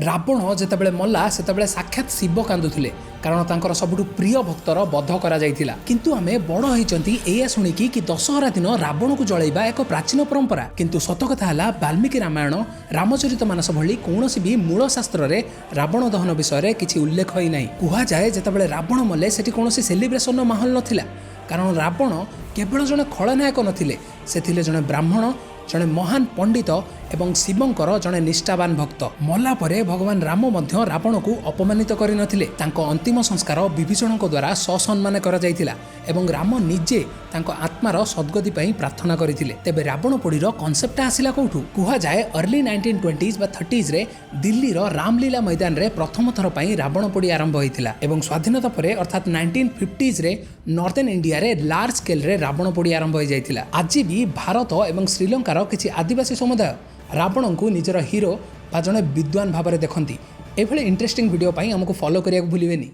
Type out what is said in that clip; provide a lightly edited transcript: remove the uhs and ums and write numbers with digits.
ରାବଣ ଯେତେବେଳେ ମଲା, ସେତେବେଳେ ସାକ୍ଷାତ ଶିବ କାନ୍ଦୁଥିଲେ, କାରଣ ତାଙ୍କର ସବୁଠୁ ପ୍ରିୟ ଭକ୍ତର ବଧ କରାଯାଇଥିଲା। କିନ୍ତୁ ଆମେ ବଡ଼ ହେଇଛନ୍ତି ଏଇଆ ଶୁଣିକି କି ଦଶହରା ଦିନ ରାବଣକୁ ଜଳେଇବା ଏକ ପ୍ରାଚୀନ ପରମ୍ପରା। କିନ୍ତୁ ସତ କଥା ହେଲା, ବାଲ୍ମୀକି ରାମାୟଣ, ରାମଚରିତ ମାନସ ଭଳି କୌଣସି ବି ମୂଳ ଶାସ୍ତ୍ରରେ ରାବଣ ଦହନ ବିଷୟରେ କିଛି ଉଲ୍ଲେଖ ହିଁ ନାହିଁ। କୁହାଯାଏ, ଯେତେବେଳେ ରାବଣ ମଲେ, ସେଠି କୌଣସି ସେଲିବ୍ରେସନର ମାହୋଲ ନଥିଲା, କାରଣ ରାବଣ କେବଳ ଜଣେ ଖଳନାୟକ ନଥିଲେ, ସେ ଥିଲେ ଜଣେ ବ୍ରାହ୍ମଣ, ଜଣେ ମହାନ ପଣ୍ଡିତ ଏବଂ ଶିବଙ୍କର ଜଣେ ନିଷ୍ଠାବାନ ଭକ୍ତ। ମଲା ପରେ ଭଗବାନ ରାମ ମଧ୍ୟ ରାବଣକୁ ଅପମାନିତ କରିନଥିଲେ। ତାଙ୍କ ଅନ୍ତିମ ସଂସ୍କାର ବିଭୀଷଣଙ୍କ ଦ୍ୱାରା ସସମ୍ମାନ କରାଯାଇଥିଲା ଏବଂ ରାମ ନିଜେ ତାଙ୍କ ଆତ୍ମାର ସଦ୍ଗତି ପାଇଁ ପ୍ରାର୍ଥନା କରିଥିଲେ। ତେବେ ରାବଣ ପୋଡ଼ିର କନସେପ୍ଟଟା ଆସିଲା କୋଉଠୁ? କୁହାଯାଏ, ଅର୍ଲି 1920s ବା 30sରେ ଦିଲ୍ଲୀର ରାମଲୀଲା ମଇଦାନରେ ପ୍ରଥମ ଥର ପାଇଁ ରାବଣ ପୋଡ଼ି ଆରମ୍ଭ ହୋଇଥିଲା ଏବଂ ସ୍ୱାଧୀନତା ପରେ, ଅର୍ଥାତ୍ 1950sରେ ନର୍ଦର୍ନ ଇଣ୍ଡିଆରେ ଲାର୍ଜ ସ୍କେଲରେ ରାବଣ ପୋଡ଼ି ଆରମ୍ଭ ହୋଇଯାଇଥିଲା। ଆଜି ବି ଭାରତ ଏବଂ ଶ୍ରୀଲଙ୍କାର କିଛି ଆଦିବାସୀ ସମୁଦାୟ ରାବଣଙ୍କୁ ନିଜର ହିରୋ ବା ଜଣେ ବିଦ୍ୱାନ ଭାବରେ ଦେଖନ୍ତି। ଏଭଳି ଇଣ୍ଟରେଷ୍ଟିଂ ଭିଡ଼ିଓ ପାଇଁ ଆମକୁ ଫଲୋ କରିବାକୁ ଭୁଲିବେନି।